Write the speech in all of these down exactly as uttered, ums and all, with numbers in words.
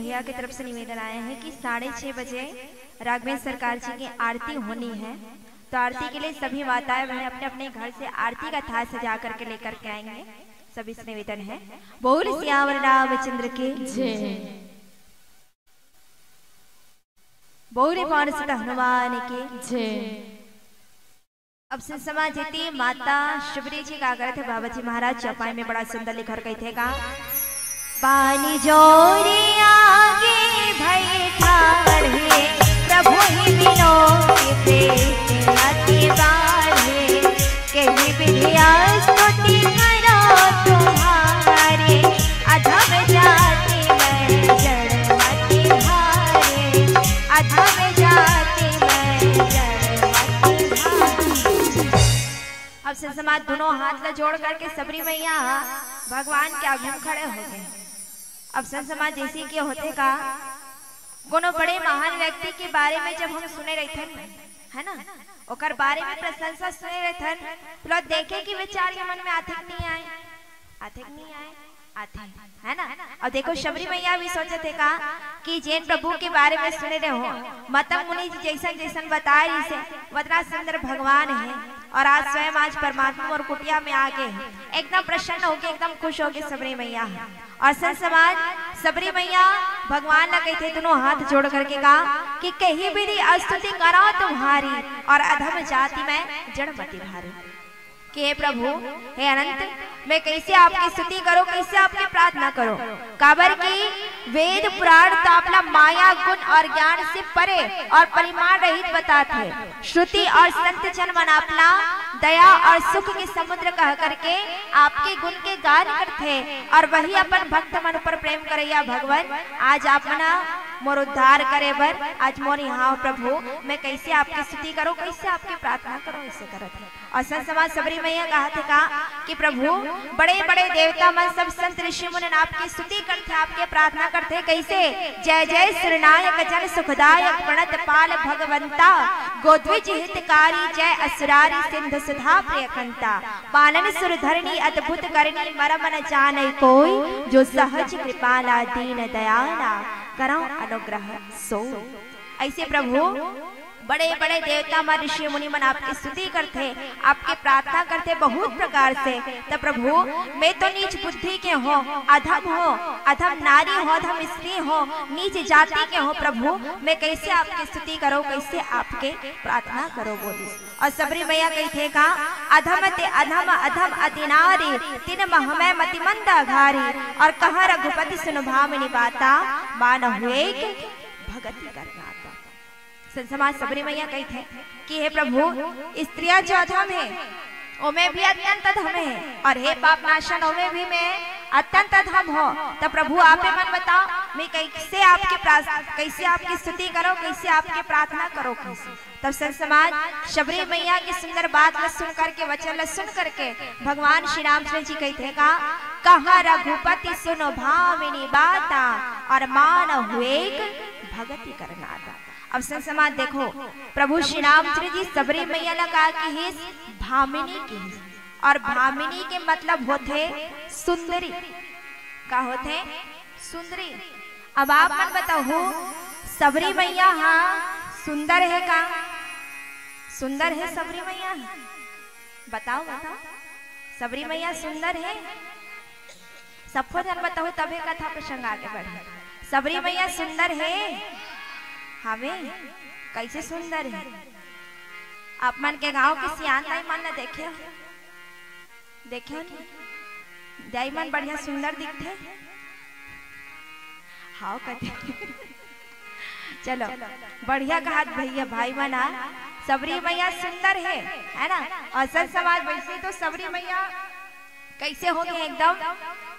भैया की तरफ से निवेदन आया है कि साढ़े छह बजे राघवेंद्र सरकार जी की आरती होनी है, तो आरती के लिए सभी माताएं बहनें अपने अपने घर से आरती का थाल सजा करके लेकर के आएंगे। सभी से निवेदन है, बोल सियावर रामचंद्र की जय। बोल पवन सुत हनुमान की जय। अब संत समाज जी माता शबरी जी का करत हे, बाबा जी महाराज चौपाई में बड़ा सुंदर लिखर कहिथे का, पानी जोरी आगे भई ठाढ़े, प्रभु ही बिनो की प्रीति अति बाढ़े। कही विधि स्तुति करो तुम्हारे, अधम जाति में जड़ मति हारे। अधम जाति में जड़ मति हारे। अब संत समाज दोनों हाथ ला जोड़ करके सबरी मैया भगवान के आगू खड़े हो गए। अब संत समाज जैसे कि होथे का, कोनो बड़े महान व्यक्ति के बारे में जब हम सुने रहिथन, है ना, ओकर बारे में प्रशंसा सुने रहिथन, तो लोग देखे कि विचार के मन में आथे कि नहीं आए, आथे कि नहीं आए, आथे, है ना। और देखो, शबरी मैया भी सोचत हे का कि जेन प्रभु के बारे में सुने रहे हो, मतंग मुनि जी जैसन जैसन बताए रहिसे, वतना सुंदर भगवान है। और आज स्वयं आज परमात्मा मोर कुटिया में आके एकदम प्रसन्न होके, एकदम खुश होके शबरी मैया है। और संत समाज, शबरी मैया भगवान ला कहिथे दोनों हाथ जोड़ करके का कि कही विधि स्तुति करो तुम्हारी, और अधम जाति में जड़ मति भारी। कि हे प्रभु, हे अनंत, मैं कैसे आपकी स्तुति करूं, कैसे आपकी प्रार्थना करूं? काबर कि वेद पुराण तो आपला माया, गुण और ज्ञान से परे और परिमाण रहित बताथे। श्रुति और संत जन मन आपला दया और सुख के समुद्र कह करके आपके गुण के गान करथे, और वही अपन भक्त मन ऊपर प्रेम करैया भगवान आज आप मन मोर उद्धार करे बर आज मोर यहाँ हो प्रभु, मैं कैसे आपकी स्तुति करूं, कैसे आपकी प्रार्थना करूं, ऐसे करत हे। और संत समाज शबरी मैया कहत हे का कि प्रभु, बड़े-बड़े देवता मन सब संत ऋषि मुनि आपकी स्तुति करथे, आपके प्रार्थना करथे। कैसे? जय जय सुरनायक जन सुखदायक प्रणत पाल भगवंता, गोद्विज हितकारी जय असुरारी सिंधु सुधा प्रिय कंता। पालन सुर धरणी अद्भुत करणी मरम न जानई कोई, जो सहज कृपाला दीन दयाला करौ अनुग्रह सोई। ऐसे प्रभु बड़े-बड़े देवता मन, ऋषि मुनि मन आपकी स्तुति करथे, आपके प्रार्थना करथे बहुत प्रकार से। त प्रभु, मैं तो नीच बुद्धि के हों, अधम हों, अधम नारी हों, अधम स्त्री हों, नीच जाति के हों प्रभु, मैं कैसे आपकी स्तुति करूं, कैसे आपके प्रार्थना करूं बोलिस। और शबरी मैया कहिथे का, अधम ते अधम अधम अति नारी, तिन मह मैं मति मंद अघारी। और कहा रघुपति सुन भामिनी बाता, मानहु एक भगति करनाता। संत समाज शबरी मैया कहिथे कि हे प्रभु, स्त्रियां जो अधम हे, ओमे भी अत्यंत अधम हे, और हे पाप नाशन, ओमे भी मैं अत्यंत अधम हों। त प्रभु, आपे मन बताओ, मैं कैसे आपके प्रास-, कैसे आपकी स्तुति करूं, कैसे आपके प्रार्थना करूं, कैसे? तब संत समाज शबरी मैया की सुंदर बात ला सुन करके, वचन ला सुन करके भगवान श्री रामचंद्र जी कहिथे का, कहा रघुपति सुन भामिनी बाता, और मानहु एक भगति करनाता। अब संत समाज देखो, प्रभु श्री रामचंद्र जी शबरी मैया ला का किहिस? भामिनी किहिस। और भामिनी के मतलब होथे सुंदरी। का होथे? सुंदरी। अब आप मन बताओ, शबरी मैया हा सुंदर हे का? सुंदर हे शबरी मैया? बताओ, बताओ, शबरी मैया सुंदर हे? सबको झन बताओ, तभे कथा प्रसंग आगे बढ़े। शबरी मैया सुंदर हे? हवे। कैसे सुंदर हे? आप मन के गांव के सियान दाई मन ला देखे हो? देखे हो नहीं? दाई मन बढ़िया सुंदर दिखथे। हाव कथे। चलो, बढ़िया कहत भैया भाई मन हा, शबरी मैया सुंदर हे, है ना? और संत समाज वैसे तो शबरी मैया कैसे हो गे, एकदम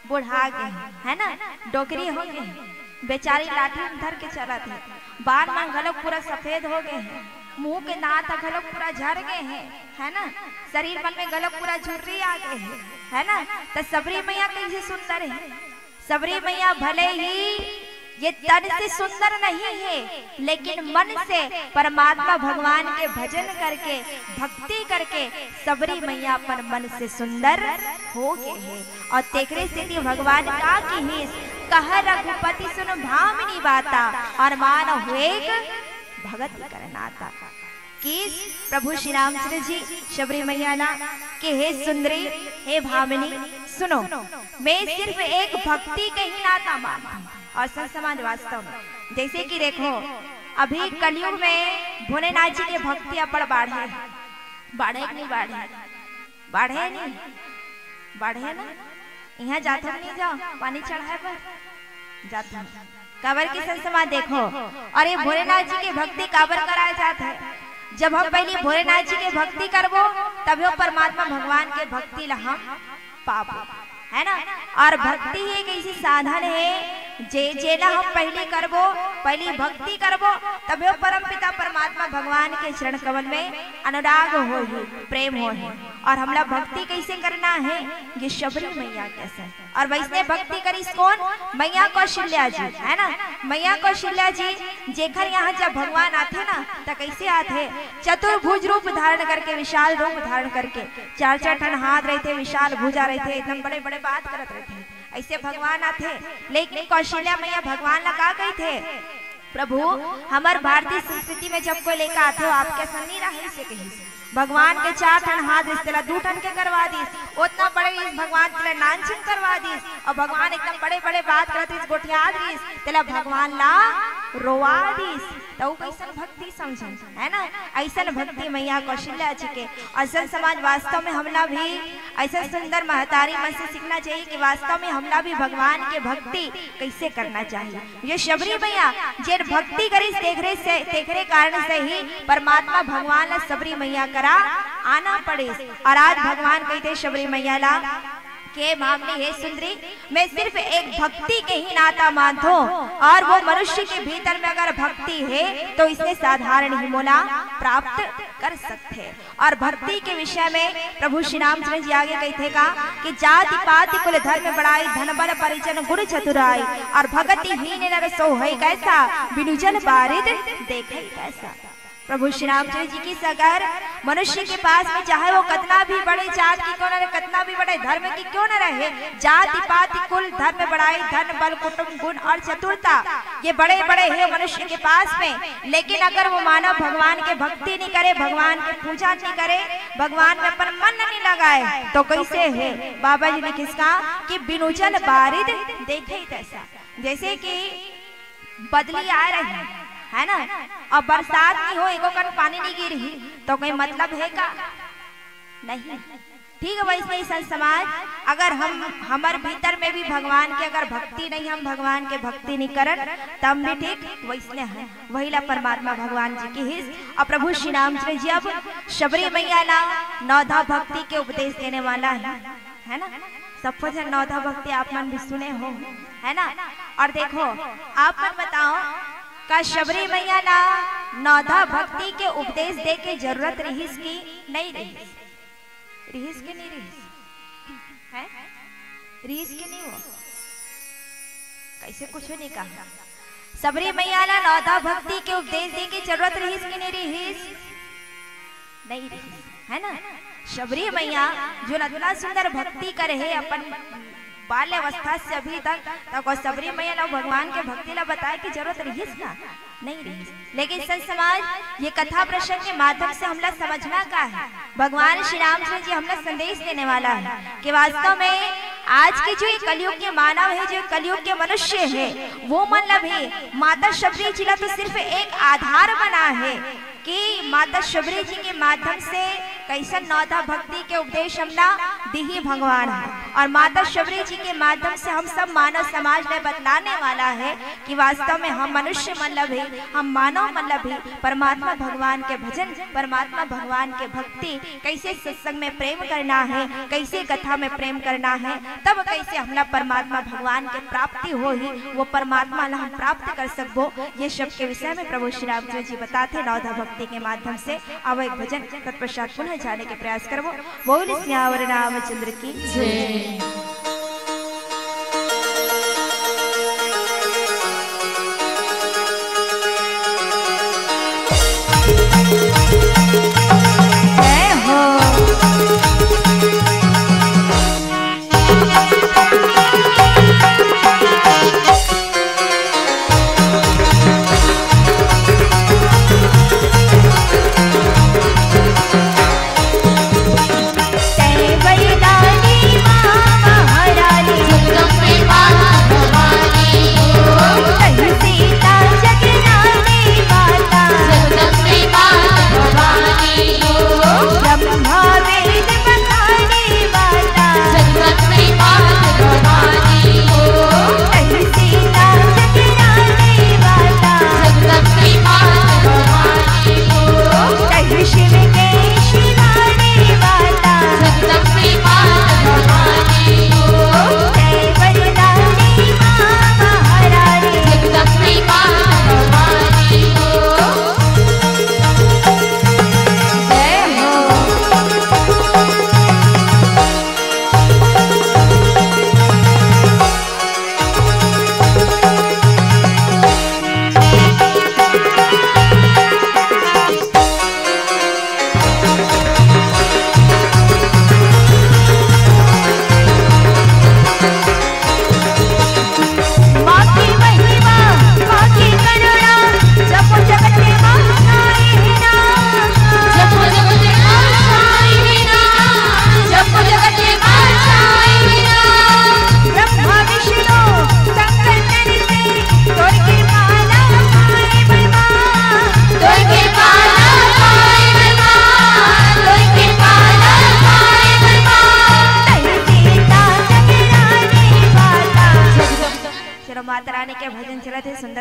बुढ़ा गे हे, है ना? डोकरी हो गे हे, बेचारी लाठी धर के चलत हे, बाल मन घलो पूरा सफेद हो गे हे, मुंह के दांत घलो पूरा झर गे हे, है ना? शरीर मन में घलो पूरा झुर्री आ गे हे, है ना? त शबरी मैया कैसे सुंदर हे? शबरी मैया भले ही ये तन से सुंदर नहीं हे, लेकिन मन से परमात्मा भगवान के भजन करके, भक्ति करके शबरी मैया अपन मन से सुंदर हो गे हे। और तेकरे सेती भगवान का किहिस, कह रघुपति सुन भामिनी बाता, और मानहु एक भगति कर नाता। कि प्रभु श्री रामचंद्र जी शबरी मैया ला कि हे सुंदरी, हे भामिनी, सुनो, मैं सिर्फ एक भक्ति के ही नाता मानता हूँ। और संत समाज वास्तव में, जैसे कि देखो, अभी कलयुग में भोलेनाथ जी के भक्ति अब्बड़ बाढ़े, बाढ़े कि नहीं बाढ़े? बाढ़े नहीं? बाढ़े ना? इहाँ जाथो कि नहीं जाओ पानी चढ़ाए बर? जाथो। काबर कि संत समाज देखो, और ये भोलेनाथ जी के भक्ति काबर कराए जात है? जब हम पहली भोलेनाथ जी के भक्ति करबो, तभे वो परमात्मा भगवान के भक्ति ला हम पाबो, है ना? और भक्ति ही एक ऐसी साधन है, जे, जेला हम पहली करबो, पहली भक्ति करबो, तभे वो परम पिता परमात्मा भगवान के चरण कमल में अनुराग होही, प्रेम होही। और हमला भक्ति कैसे करना है? ये शबरी मैया के असन। और वैसने भक्ति करिस कोन? मैया कौशल्या जी, है ना? मैया कौशल्या जी, जेकर यहाँ जब भगवान आथे ना, त कैसे आथे? चतुर्भुज रूप धारण करके, विशाल रूप धारण करके, चार चार ठन हाथ रहिथे, विशाल भुजा रहिथे, एकदम बड़े बड़े बात करत रहिथे, ऐसे भगवान आथे। लेकिन कौशल्या मैया भगवान ला का कहिथे? प्रभु, हमर भारतीय संस्कृति में जब कोई लइका आथे, वो आपके असन नइ रहय, अइसे कहिस। भगवान के चार ठन हाथ रिहिस, तेला दू ठन के करवा दिस। ओतना बड़े रिहिस भगवान, तेला नानचुन करवा दिस। अउ भगवान एकदम बड़े-बड़े बात करत रिहिस, गोठियात रिहिस, तेला भगवान ला रोवा दिस। त ऊ कइसन भक्ति समझन, है ना? अइसन भक्ति मैया कौशल्या जी के। अउ संत समाज, वास्तव में हमला भी अइसन सुंदर महतारी मन से सीखना चाहिए कि वास्तव में हमला भी भगवान के भक्ति कइसे करना चाहिए। ये शबरी मैया जेन भक्ति करिस, तेखरे से, तेखरे कारण से ही परमात्मा भगवान ला शबरी मैया करा आना पड़िस। अउ आज भगवान कहिथे शबरी मैया ला, के भामिनी, हे सुंदरी, मैं सिर्फ एक भक्ति के ही नाता मानथों, अउ वो मनुष्य के भीतर में अगर भक्ति हे, तो इसने साधारण ही मोला प्राप्त कर सकथे। अउ भक्ति के विषय में प्रभु श्री रामचंद्र जी आगे कहिथे का कि जाति पाति कुल धर्म बड़ाई, धन बल परिजन गुण चतुराई, अउ भगति हीन नर सो होय कैसा, बिनु जल बारिद देखै कैसा। प्रभु श्री रामचंद्र जी कहिस, अगर मनुष्य के पास में चाहे वो कतना भी बड़े जात की क्यों न रहे, कतना भी बड़े धर्म की क्यों न रहे, जाति पाति कुल धर्म बड़ाई, धन बल कुटुंब गुण अउ चतुरता, ये बड़े बड़े हे मनुष्य के पास में, लेकिन अगर वो मानव भगवान के भक्ति नइ करे, भगवान के पूजा नइ करे, भगवान में अपन मन नइ लगाए, तो कइसे हे? बाबा जी ने कहिस का कि बिनु जल बारिद देखै तैसा। जइसे कि बदली आय रही, है ना, अउ बरसात नइ होय, एको कन पानी नइ गिरही, तो कोई मतलब हे का? नहीं। ठीक हे, वइसने ही संत समाज, अगर हम, हमर भीतर में भी भगवान के अगर भक्ति नहीं, हम भगवान के भक्ति नइ करन, त हम भी ठीक वइसने हे। वही ला परमात्मा भगवान जी कहिस। अउ प्रभु श्री रामचंद्र जी अब शबरी मैया ला नवधा भक्ति के उपदेश देने वाला हे, है ना? सबो झन नवधा भक्ति आप मन भी सुने हो, है ना? अउ देखो, आप मन बताओ, का शबरी मैया ला नवधा भक्ति के उपदेश दे के जरूरत रिहिस कि नइ रिहिस? रिहिस कि नइ रिहिस? हैं? रिहिस कि नइ वो? कइसे कुछू नइ कहा? शबरी मैया ला नवधा भक्ति के उपदेश दे के जरूरत रिहिस कि नइ रिहिस? नइ रिहिस, है ना? शबरी मैया जोन अतना सुंदर भक्ति करे हे अपन बाल्यावस्था से अभी तक, त का शबरी मैया ला भगवान के भक्ति ला बताए के जरूरत रिहिस का? नइ रिहिस। लेकिन संत समाज, ये कथा प्रसंग के माध्यम से हमला समझना का हे? भगवान श्री रामचंद्र जी हमला संदेश देने वाला हे कि वास्तव में आज के जो ये कलयुग के मानव हे, जो कलयुग के मनुष्य हे, वो मन ला भी माता शबरी जी ला तो सिर्फ एक आधार बना हे कि माता शबरी जी के माध्यम से कइसन नवधा भक्ति के उपदेश हमला दिही भगवान ह। अउ माता शबरी जी के माध्यम से हम सब मानव समाज ला बतलाने वाला हे कि वास्तव में हम मनुष्य मन ला भी, हम मानव मन ला भी परमात्मा भगवान के भजन, परमात्मा भगवान के भक्ति, कइसे सत्संग में प्रेम करना हे, कइसे कथा में प्रेम करना हे, तब कइसे हमला परमात्मा भगवान के प्राप्ति होही, वो परमात्मा ला हम प्राप्त कर सकबो। ये सब के विषय में प्रभु श्री रामचंद्र जी बताथे नवधा भक्ति के माध्यम से। आवो एक भजन, तत्पश्चात पुनः जाने के प्रयास करबो। बोल सियावर रामचंद्र की जय। जय हो।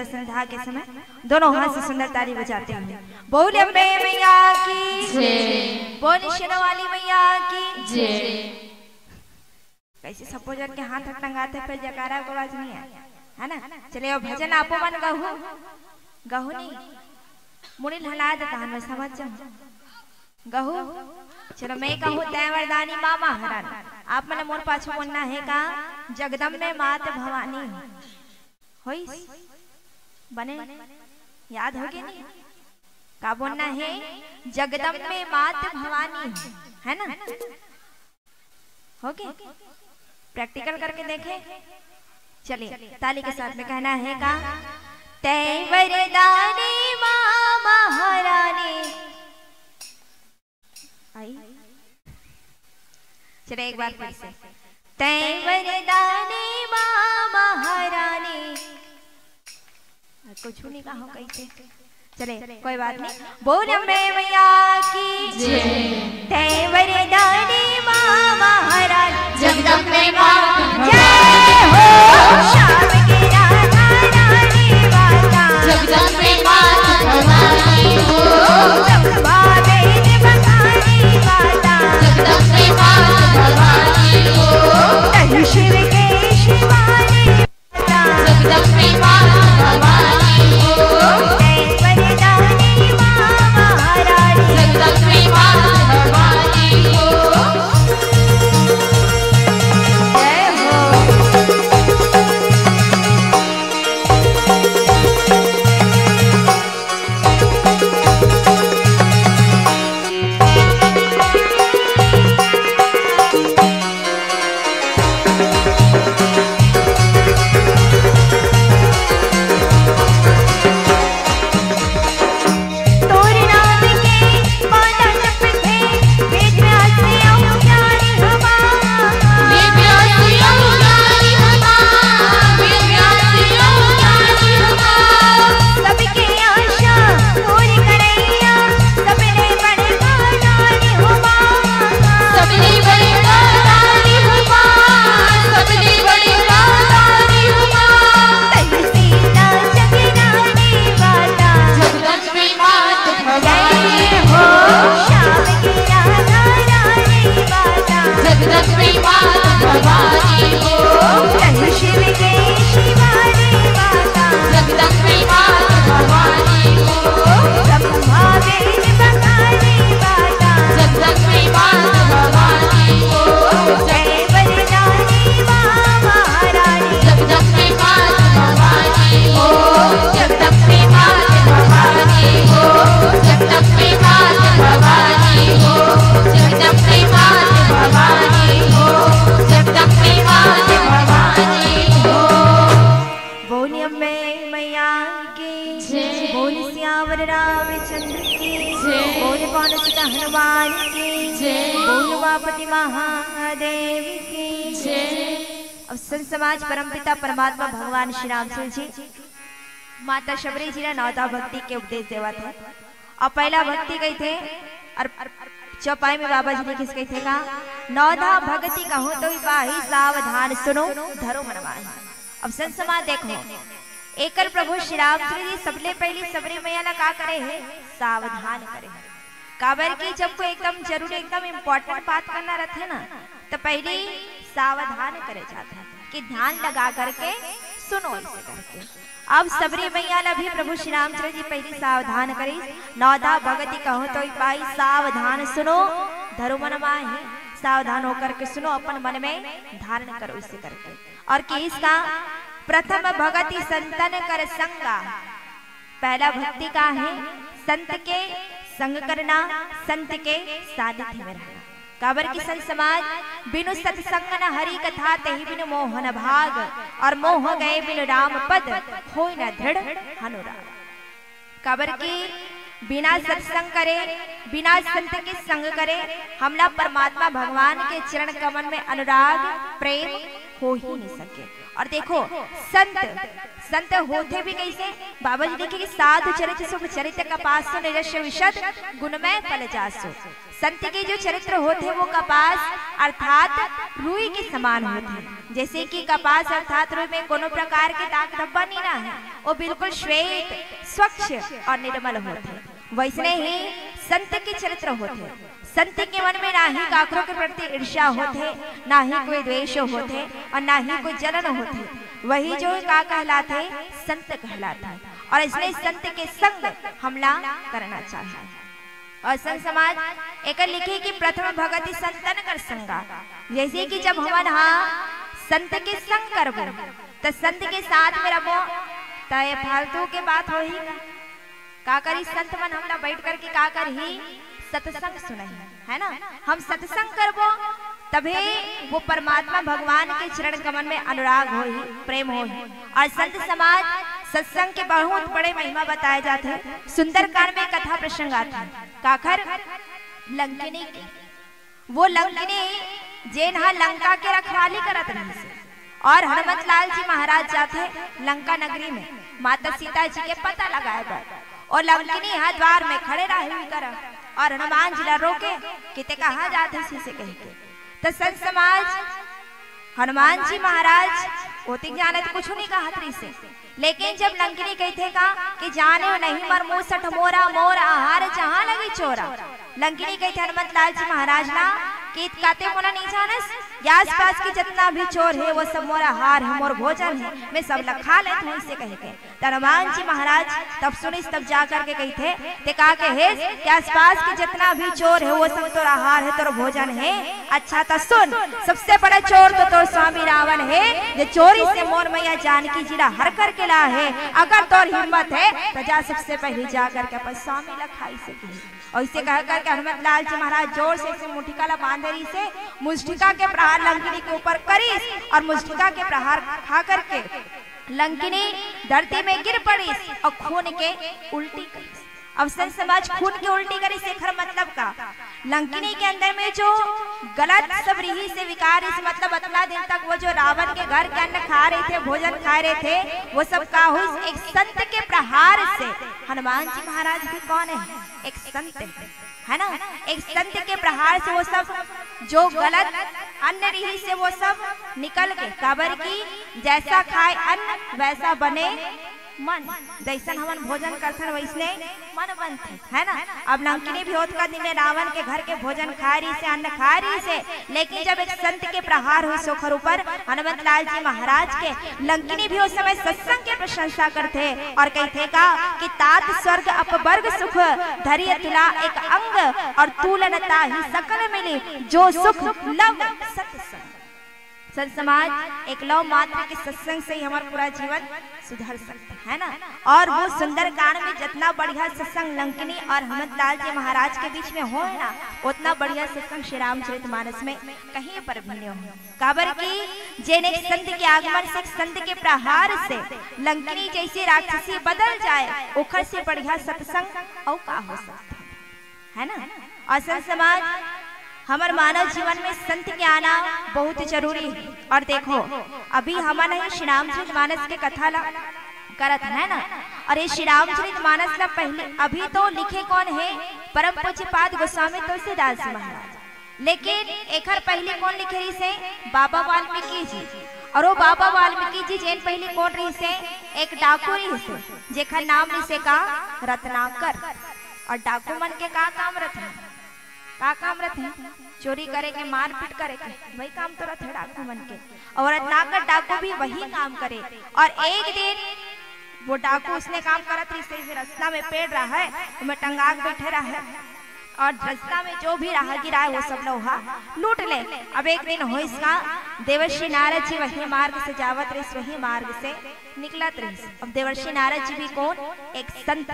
संध्या के समय दोनों हाथ से सुंदर ताली बजाते हुए बोल अम्बे मैया की जय। बोल शेरावाली मैया की जय। कैसे सबो जन के हाथ टंगाथे, फिर जयकारा के आवाज नहीं आय, है ना? चले, अब भजन आपो मन गहू, गहू नहीं, मुड़ी ल हला देता हन, मैं समझ जाऊँ। गहू, चलो मैं कहूँ, तैं वरदानी माँ महारानी। आप मन मोर पाछू बोलना हे का, जगदम्बे मात भवानी। होइस? बने? याद होगे नहीं? का बोलना हे? जगदम्बे मात भवानी, है ना? होगे? Practical करके देखें। चलिए, ताली के साथ में कहना हे का, तैं वरदानी माँ महारानी। आई? चले, एक बार फिर से। तैं वरदानी माँ महारानी। कुछ नहीं कहा कही थे। चले, कोई बात नहीं। बोल अम्बे मैया की जय। तैं वरदानी माँ महारानी। जगदम्बे माँ जय हो। श्याम के राधा रानी माता। जगदम्बे माँ भवानी हो। ब्रह्मा वेद बखानी माता। जगदम्बे माँ भवानी हो। तन शिव के शिवानी माता। जगदम्बे माँ भवानी हो। तैं वरदानी माँ महारानी। जगदम्बे माँ भवानी हो। जय हो। तोर नाम के माला जपथे, वेद व्यास अउ ज्ञानी हवा। वेद व्यास अउ ज्ञानी हवा, वेद व्यास अउ ज्ञानी हवा। सबके आशा पूरी करइया, सबले बड़े दानी हवा। सबले बड़े दानी हवा, सबले बड़े दानी हवा। तैं सीता जगदानी माता। जगदम्बे मात भवानी हो। श्याम के राधा रानी माता। जगदम्बे मात भवानी हो। तन शिव के शिवानी माता। जगदम्बे मात भवानी हो। ब्रह्मा वेद बखानी माता। जगदम्बे मात भवानी हो। तैं वरदानी माँ महारानी। जगदम्बे मात भवानी हो। जगदम्बे मात भवानी हो। जगदम्बे मात भवानी हो। जगदम्बे मात भवानी हो। जगदम्बे मात भवानी हो। बोल अम्बे मैया की जय। बोल सियावर रामचंद्र की जय। बोल पवन सुत हनुमान की जय। बोल उमापति महादेव की जय। अब संत समाज परमपिता परमात्मा भगवान श्री रामचंद्र जी माता शबरी जी ला नवधा भक्ति के उपदेश देवत हे। अउ पहला भक्ति कहिथे अउ चौपाई में बाबा जी लिखिस कहिथे का, नवधा भगति कहूँ तो पाही, सावधान सुनो धरो मन माही। अब संत समाज देखो, एकर प्रभु श्री रामचंद्र जी सबले पहली शबरी मैया ला का करे हे? सावधान करे हे। काबर कि जब कोई एकदम जरूरी, एकदम important बात करना रहिथे ना, तो पहली सावधान करे जाथे कि ध्यान लगा करके सुनो, ऐसे करके। अब शबरी मैया ला भी प्रभु श्री रामचंद्र जी पहली सावधान करिस, नवधा भगति कहूँ तो पाही, सावधान सुनो धरो मन माही। सावधान होकर के सुनो, अपन मन में धारण करो, इसे करके। अउ किहिस का, प्रथम भगति संतन कर संगा। पहला भक्ति का हे? संत के संग करना, संत के सानिध्य में रहना। काबर कि संत समाज, बिनु सत्संग न हरि कथा, तेहि बिनु मोहन भाग, अउ मोह गए बिनु राम पद, होय न दृढ़ अनुराग। काबर कि बिना सत्संग करे, बिना संत के संग करे, हमला परमात्मा भगवान के चरण कमल में अनुराग, प्रेम हो ही नहीं सके। और देखो, संत, संत होथे भी कइसे? बाबा जी लिखे कि साधु चरित सुख, चरित कपासु, निरस्य विशद गुणमय फल जासु। संत के जो चरित्र होथे वो कपास अर्थात रुई के समान होथे। जइसे कि कपास अर्थात रुई में कोनो प्रकार के दाग धब्बा नइ रहे, वो बिल्कुल श्वेत, स्वच्छ और निर्मल होथे। वइसने ही संत के चरित्र होथे। संत के मन में ना ही काकरो के प्रति ईर्ष्या होथे, ना ही कोई द्वेष होथे और ना ही कोई जलन होथे। वही जो का कहलाथे? संत कहलाथे। और इसलिए संत के संग हमला करना चाहिए। और संत समाज एकर लिखे कि प्रथम भगति संतन कर संगा। जइसे कि जब हमन हा संत के संग करबो, त संत के साथ में रहिबो, त ये फालतू के बात होही का? का करही संत मन हमला बइठ करके? का करही? सत्संग सुनही, है ना? हम सत्संग करबो, तभे वो परमात्मा भगवान के चरण कमल में अनुराग होही, प्रेम होही। और संत समाज, सत्संग के बहुत बड़े महिमा बताए जाथे। सुंदरकांड में कथा प्रसंग आथे। काखर? लंकिनी के। वो लंकिनी, जेन हा लंका के रखवाली करत रहिस हे, और हनुमंत लाल जी महाराज जाथे लंका नगरी में माता सीता जी के पता लगाए बर, और लंकिनी हा द्वार में खड़े रहे हुई करा, और हनुमान जी ला रोके कि ते कहाँ जात हस इसे कह के। त संत समाज, हनुमान जी महाराज ओतिक जाने त कुछु नइ कहत रहिस हे, लेकिन जब लंकिनी कहिथे का कि जाने नहीं मर मूसठ मोरा, मोर आहार जहाँ लगी चोरा। लंकिनी कहिथे हनुमंत लाल जी महाराज ला कि काते मोला नइ जानस, ये आसपास के जितना भी चोर हे वो सब मोर आहार हे, मोर भोजन हे, मैं सब ला खा लेत हूँ इसे कह के। त हनुमान जी महाराज तब सुनिस, तब जा करके कहिथे, ते का कहेस कि आसपास के जितना भी चोर हे वो सब तोर आहार हे, तोर भोजन हे। अच्छा त सुन, सबसे बड़ा चोर तो तोर स्वामी रावण हे, जे चोरी से मोर मैया जानकी जी ला हर करके ला हे। अगर तोर हिम्मत हे त जा सबसे पहले जा करके अपन स्वामी ला खाई से कही। और इसे कह करके हनुमंत लाल जी महाराज जोर से इसे मुठिका ला बांधे रहिस हे, मुष्टिका के प्रहार लंकिनी के ऊपर करिस और मुष्टिका के प्रहार खा करके लंकिनी धरती में गिर पड़िस और खून के उल्टी करिस। अब संत समाज, खून के उल्टी करिस, एखर मतलब का? लंकिनी के अंदर में जो गलत सब रहिस हे, विकार रहिस, मतलब अतना दिन तक वो जो रावण के घर के अन्न खा रहे थे, भोजन खा रहे थे, वो सब का होइस? एक संत के प्रहार से। हनुमान जी महाराज भी कौन हे? एक संत हे, है ना? एक संत के प्रहार से वो सब जो गलत अन्न रहिस हे वो सब निकल के, काबर कि जैसा खाए अन्न वैसा बने मन, जइसन हमन भोजन करथन वइसने मन बनथे, है ना? अब लंकिनी भी ओतका दिन में रावण के घर के भोजन खाए रहिस हे, अन्न खाए रहिस हे, लेकिन जब एक संत के प्रहार होइस ओखर ऊपर, हनुमंत लाल जी महाराज के, लंकिनी भी उस समय सत्संग के प्रशंसा करथे और कहिथे का कि तात स्वर्ग अपवर्ग सुख, धरिय तुला एक अंग, और तूल न ताहि सकल मिली, जो सुख लव सत्संग। संत समाज, एकलव मात्र के सत्संग से ही हमर पूरा जीवन सुधर सकता है ना। और वो सुंदरकांड में जितना बढ़िया सत्संग लंकिनी और हनुमंत लाल जी महाराज के बीच में होय ना, उतना बढ़िया सत्संग श्री रामचरित मानस में कहीं पर भी नहीं हो। काबर कि जेन एक संत के आगमन से, एक संत के प्रहार से लंकिनी जैसी राक्षसी बदल जाए, ओखर से बढ़िया सत्संग अउ का हो सकता है, है ना? और संत समाज, हमर मानव जीवन में संत के आना बहुत जरूरी है। और देखो, अभी हमन ही श्री रामचरित मानस के कथा ला करत है ना, और ये श्री रामचरित मानस ला पहले, अभी तो लिखे कौन है? परम पूज्यपाद गोस्वामी तुलसीदास जी महाराज। लेकिन एखर पहले कौन लिखे रहिस हे? बाबा वाल्मीकि जी। और वो बाबा वाल्मीकि जी जेन पहले कौन रहिस हे? एक डाकू रहिस हे, जेखर नाम रहिस हे का? रत्नाकर। और डाकू मन के का काम रथे? का काम रथे? चोरी करे के, मारपीट करे के, वही काम तो रथे डाकू मन के। और रत्नाकर डाकू भी वही काम करे। और एक दिन वो डाकू उसने काम करत रहिस हे, रस्ता में पेड़ रहा है, ओमे टंगा के बैठे रहा है, और रस्ता में जो भी राहगीर आए, वो सब लोग हा लूट ले। अब एक दिन होइस का, देवर्षि नारद जी वही मार्ग से जावत रहिस, वही मार्ग से निकलत रहिस। अब देवर्षि नारद जी भी कौन? एक संत।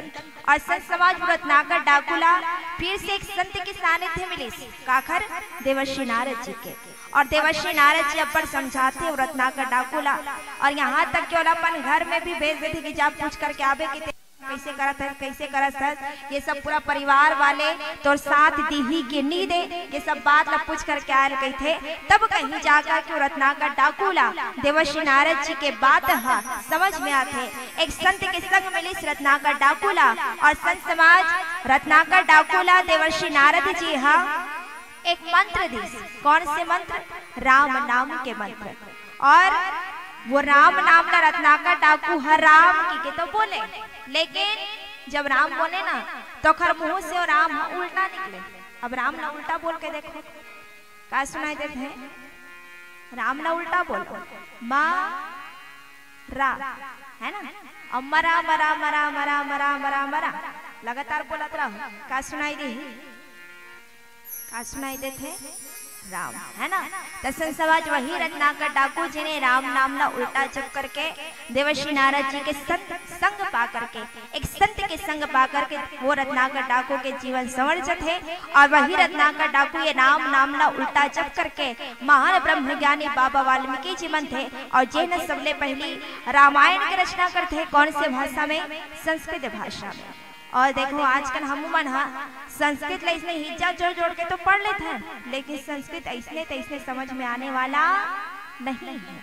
और संत समाज, रत्नाकर डाकू ला फिर से एक संत के सानिध्य मिलिस। काखर? देवर्षि नारद जी के। और देवर्षि नारद जी अब्बड़ समझाथे वो रत्नाकर डाकू ला, और यहाँ तक कि ओला अपन घर में भी भेज देथे कि जा पूछ करके आबे कि ते कइसे करत हस, कइसे करत हस, ये सब पूरा परिवार वाले तोर साथ दिही के नी दे, ये सब बात ला पूछ करके आयल कहिथे। तब कहीं जाकर के वो रत्नाकर डाकू ला देवर्षि नारद जी के बात ह समझ में आथे। एक संत के संग मिलिस रत्नाकर डाकू ला, और संत समाज, रत्नाकर डाकू ला देवर्षि नारद जी ह एक मंत्र दिस। कौन से मंत्र? राम नाम के मंत्र। और वो राम नाम ला रत्नाकर डाकू ह राम कहिके तो बोले, लेकिन जब राम बोले ना, तो ओखर मुंह से वो राम ह उल्टा निकले। अब राम ला उल्टा बोल के देखो, का सुनाई देत हे? राम ला उल्टा बोलो, मा रा, है ना? अब मरा, मरा, मरा, मरा, मरा, मरा, मरा, लगातार बोलत रहो, का सुनाई देही? का सुनाई देत हे? राम, है ना? त संत समाज, वही रत्नाकर डाकू जी ने राम नाम ला उल्टा जप करके देवर्षि नारद जी के संग, संग पा करके, एक संत के संग पा करके वो रत्नाकर डाकू के जीवन संवर जथे। और वही रत्नाकर डाकू ये राम नाम ला उल्टा जप करके महान ब्रह्मज्ञानी बाबा वाल्मीकि जी मन थे, और जे न सबले पहली रामायण के रचना करथे। कौन से भाषा में? संस्कृत भाषा में। और देखो, आजकल हमू मन ह संस्कृत ला इसने हिज्जा जोड़ जोड़ के तो पढ़ लेथन, लेकिन संस्कृत अइसने तइसने समझ में आने वाला नहीं है।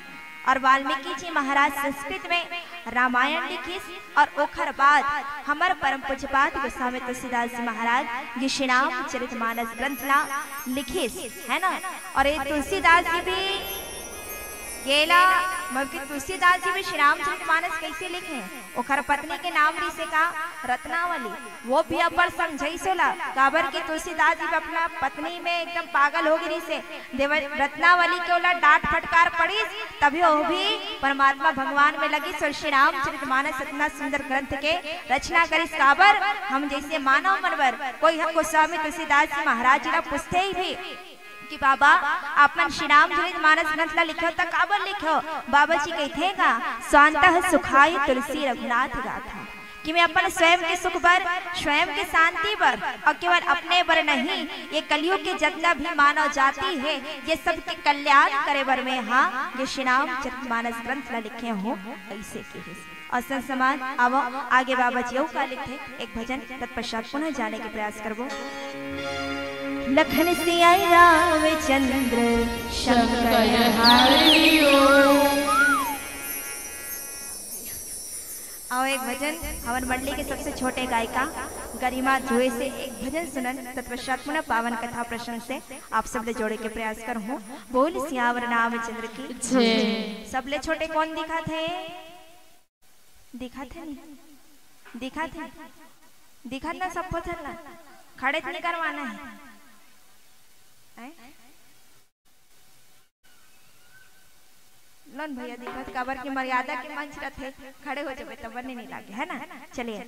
और वाल्मीकि जी महाराज संस्कृत में रामायण लिखिस, और ओखर बाद हमर परम पूज्यपाद गोस्वामी तुलसीदास जी महाराज ये श्री रामचरित मानस ग्रंथ ला लिखिस, है ना? और ये तुलसीदास जी भी गेला, मतलब कि तुलसीदास जी भी श्री रामचरित मानस कैसे लिखे? ओखर पत्नी के नाम रिहिसे का? रत्नावली। वो भी अब्बड़ समझइस ओला, काबर कि तुलसीदास जी भी अपना पत्नी में एकदम पागल हो गे रिहिसे। देव रत्नावली के ओला डांट फटकार पड़िस, तभी वो भी परमात्मा भगवान में लगिस और श्री रामचरित मानस इतना सुंदर ग्रंथ के रचना करिस। काबर हम जैसे मानव मन बर कोई ह गोस्वामी तुलसीदास जी महाराज जी ला पूछथे ही भी कि बाबा, आप मन श्री रामचरित मानस ग्रंथ ला लिखे हो, त काबर लिखे हो? बाबा जी कहिथे का, स्वांतः सुखाय तुलसी रघुनाथ गाथा, कि मैं अपन स्वयं के सुख बर, स्वयं के शांति बर, और केवल अपने बर नहीं, ये कलयुग के जतना भी मानव जाति है, ये सबके कल्याण करे बर मैं हा ये श्री रामचरित मानस ग्रंथ ला लिखे हूँ, ऐसे कहिस। और संत समाज, आवो आगे बाबा जी अउ का लिखथे, एक भजन, तत्पश्चात पुनः जाने के प्रयास करबो। लखन सियाई रामचंद्र शंकर हरि ओम। आओ एक भजन, हमर मंडली के सबसे छोटे गायिका गरिमा धुए से एक भजन सुनन, तत्पश्चात पुनः पावन कथा प्रसंग से आप सब ले जोड़े के प्रयास करहूँ। बोल सियावर रामचंद्र की जय। सबले छोटे कौन दिखत हे? दिखत हे नहीं? दिखत हे? दिखत ना, सब पथर ना। खड़े तो नहीं करवाना है। हैं? लोन भैया दिखत, काबर की मर्यादा के मंच रथे, खड़े हो जाबे तब बने नहीं लागे, है ना? चलिए।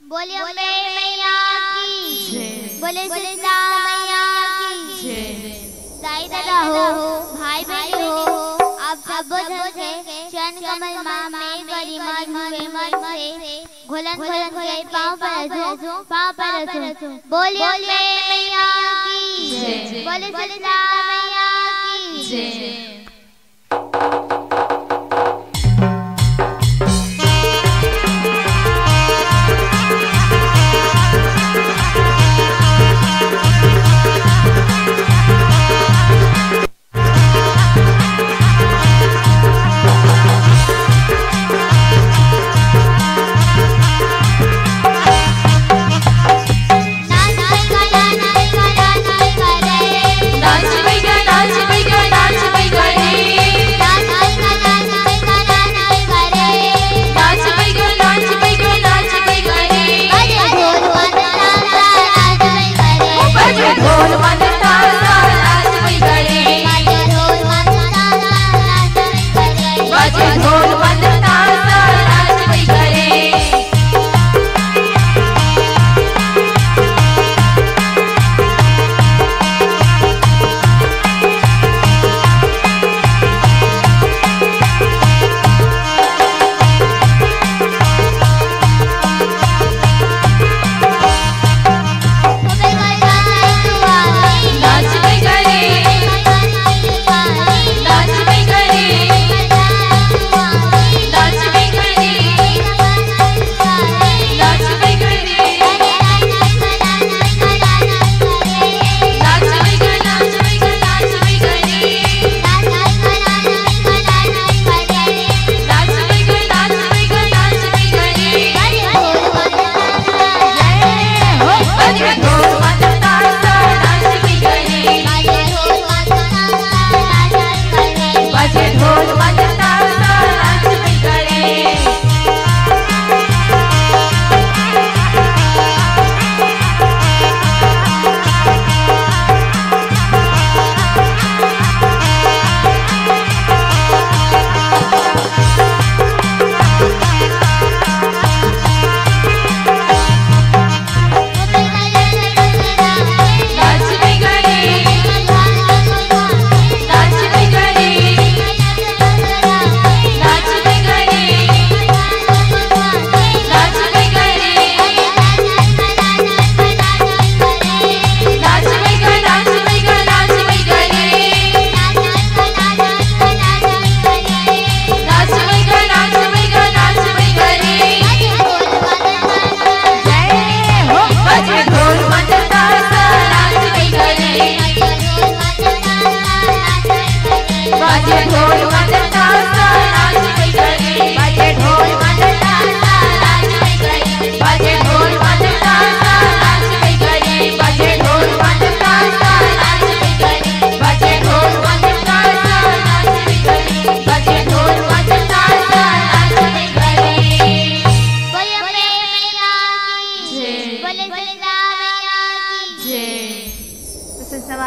बोलिए अम्बे मैया की जय। बोले शीतला मैया की जय। दाई ददा हो, भाई बहन हो, आप सबो झन के चरण कमल मा मैं गरिमा धुए मन से घोलन घोलन के पाँव परत हूँ, पाँव परत हूँ। बोलिए अम्बे मैया की जय। बोले शीतला मैया की जय।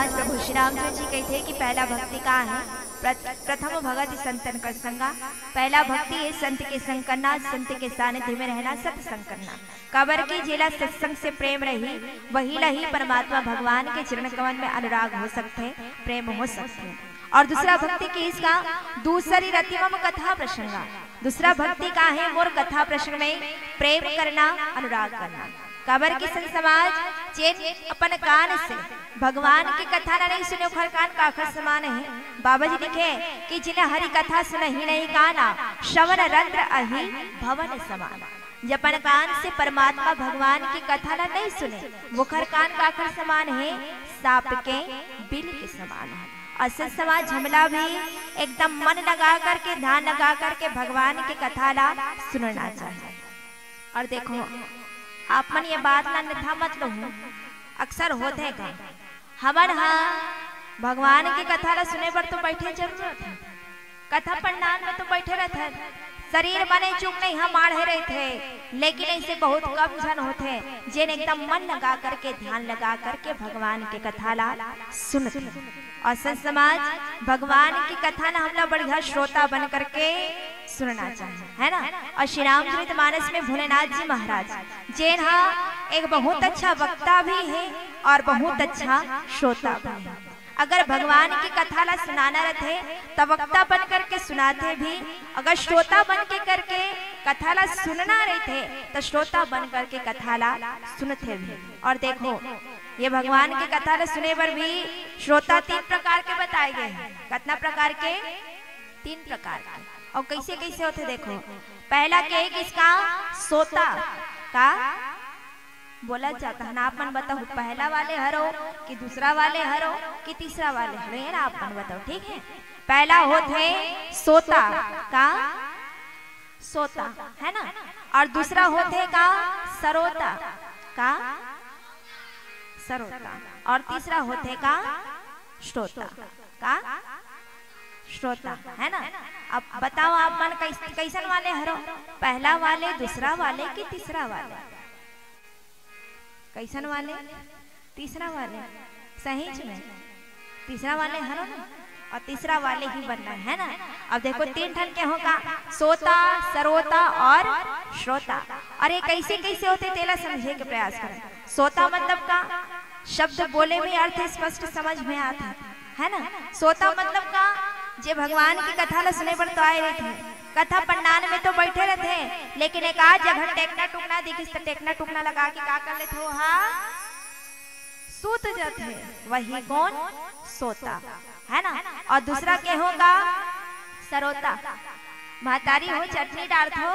प्रभु श्री रामचंद्र जी कहिथे कि पहला भक्ति का हे? प्रत-, प्रथम भगति संतन कर संगा। पहला भक्ति हे संत के संग करना, संत के सानिध्य में रहना, सत्संग करना। काबर कि जेला सत्संग से प्रेम रही, वही ला ही परमात्मा भगवान के चरण कमल में अनुराग हो सकथे, प्रेम हो सकथे। और दूसरा भक्ति के इसका दूसरी रति मम कथा प्रसंगा। दूसरा भक्ति का हे? मोर कथा प्रसंग में प्रेम करना, अनुराग करना। काबर कि संत समाज, जेन अपन कान से भगवान के कथा ला नहीं सुने, ओखर कान काखर समान हे? बाबा जी लिखे कि जिन हरि कथा सुनहि नहीं काना, श्रवण रंध्र अहि भवन समान। जे अपन कान से परमात्मा भगवान के कथा ला नहीं सुने, ओखर कान काखर समान हे? सांप के बिल के समान हे। और संत समाज, हमला भी एकदम मन लगा करके, ध्यान लगा करके भगवान के कथा ला सुनना चाहिए। और देखो, आप मन ये बात ला अन्यथा मत लो, अक्सर होथे का, हमन हा भगवान के कथा ला सुने बर तो बैठे जरूर रथे, कथा पंडाल में तो बैठे रथे, शरीर मने चूक नहीं, हम आढ़े रहिथे, लेकिन ऐसे बहुत कम झन होथे जेन एकदम मन लगा करके, ध्यान लगा करके भगवान के कथा ला सुनथे। और संत समाज, भगवान की कथा ला हमला बढ़िया श्रोता बन करके सुनना चाहिए, है ना? और श्री रामचरित मानस में भोलेनाथ जी महाराज, जेन हा एक बहुत अच्छा वक्ता भी हे और बहुत अच्छा श्रोता भी हे। अगर भगवान की कथा ला सुनाना रथे, त वक्ता बन करके सुनाथे भी, अगर श्रोता बन के करके कथा ला सुनना रहिथे, त श्रोता बन करके कथा ला सुनथे भी। और देखो, ये भगवान के कथा ला सुने बर भी श्रोता तीन प्रकार के बताए गए हैं। कितना प्रकार के? तीन प्रकार के। और कैसे कैसे होथे, देखो, पहला के एक इसका श्रोता का बोला जाता है ना, आप मन बताओ, पहला वाले हरो कि दूसरा वाले हरो कि तीसरा वाले हरो, ये ना आप मन बताओ, ठीक है? पहला होथे श्रोता का, श्रोता, है ना? और दूसरा होथे का? श्रोता का, श्रोता। और तीसरा होथे का? श्रोता का, श्रोता, है ना? अब बताओ, आप मन कैस-, कैसन वाले हरो? पहला वाले, दूसरा वाले कि तीसरा वाले? कैसन वाले? तीसरा वाले। सहीच में तीसरा वाले हरो ना, और तीसरा वाले ही बनना है ना। अब देखो, तीन ठन के हो का, श्रोता, श्रोता और श्रोता। और ये कैसे कैसे होथे, तेला समझे के प्रयास करो। श्रोता मतलब का? शब्द बोले में अर्थ स्पष्ट समझ में आथे, है ना? श्रोता मतलब का? जे भगवान की कथा ला सुने बर तो आए रहिथे, कथा पंडाल में तो बैठे रहिथे, लेकिन एक आध जगह टेकना टुकना दिखिस त टेकना टुकना लगा के का कर लेथे, ओहा सूत जाथे। वही कौन? श्रोता, है ना? और दूसरा के हो का? श्रोता। महतारी हो, चटनी डारथो,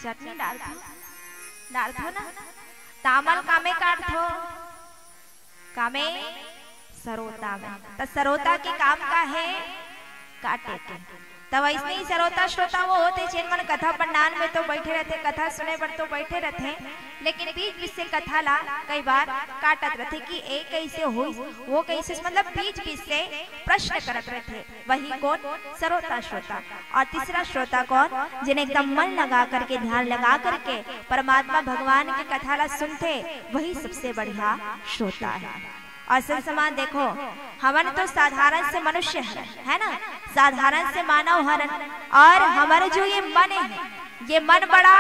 चटनी डारथो, डारथो ना, तामल कामे काटथो, कामे? श्रोता में। त श्रोता के काम का हे? काटे के। त वैसने ही श्रोता, श्रोता वो होथे जेन मन कथा पंडाल में तो बैठे रहिथे, कथा सुने बर तो बैठे रहिथे, लेकिन बीच बीच से कथा ला कई बार काटत रहिथे कि ए कैसे होइस, वो कैसे, मतलब बीच बीच से प्रश्न करत रहिथे। वही कौन? श्रोता, श्रोता। और तीसरा श्रोता कौन? जेन एकदम मन लगा करके, ध्यान लगा करके परमात्मा भगवान की कथा ला सुनथे, वही सबसे बढ़िया श्रोता है। और संत समाज देखो, हमन तो साधारण से मनुष्य हरन, है ना, साधारण से मानव हरन, और हमर जो ये मन है, ये मन बड़ा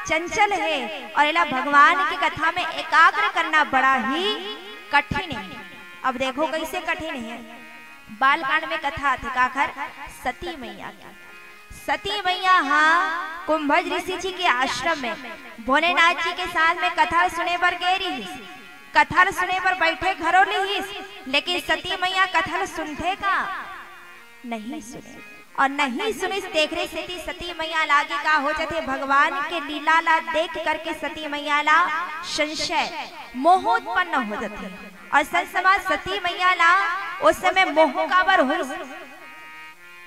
चंचल है, और एला भगवान की कथा में एकाग्र करना बड़ा ही कठिन है। अब देखो कैसे कठिन है। बालकांड में कथा आथे काखर? सती मैया के। सती मैया हा कुंभज ऋषि जी के आश्रम में भोलेनाथ जी के साथ में कथा सुने बर गे रिहिस। कथा सुने बर बैठे घरो लिहिस, लेकिन सती मैया कथा सुनथे का? नहीं सुने। और नहीं सुनिस, तेखरे सेती सती मैया लागे का हो जाथे, भगवान के लीला ला देख करके सती मैया ला संशय, मोह उत्पन्न हो जाथे। और संत समाज, सती मैया ला उस समय मोह काबर होइस?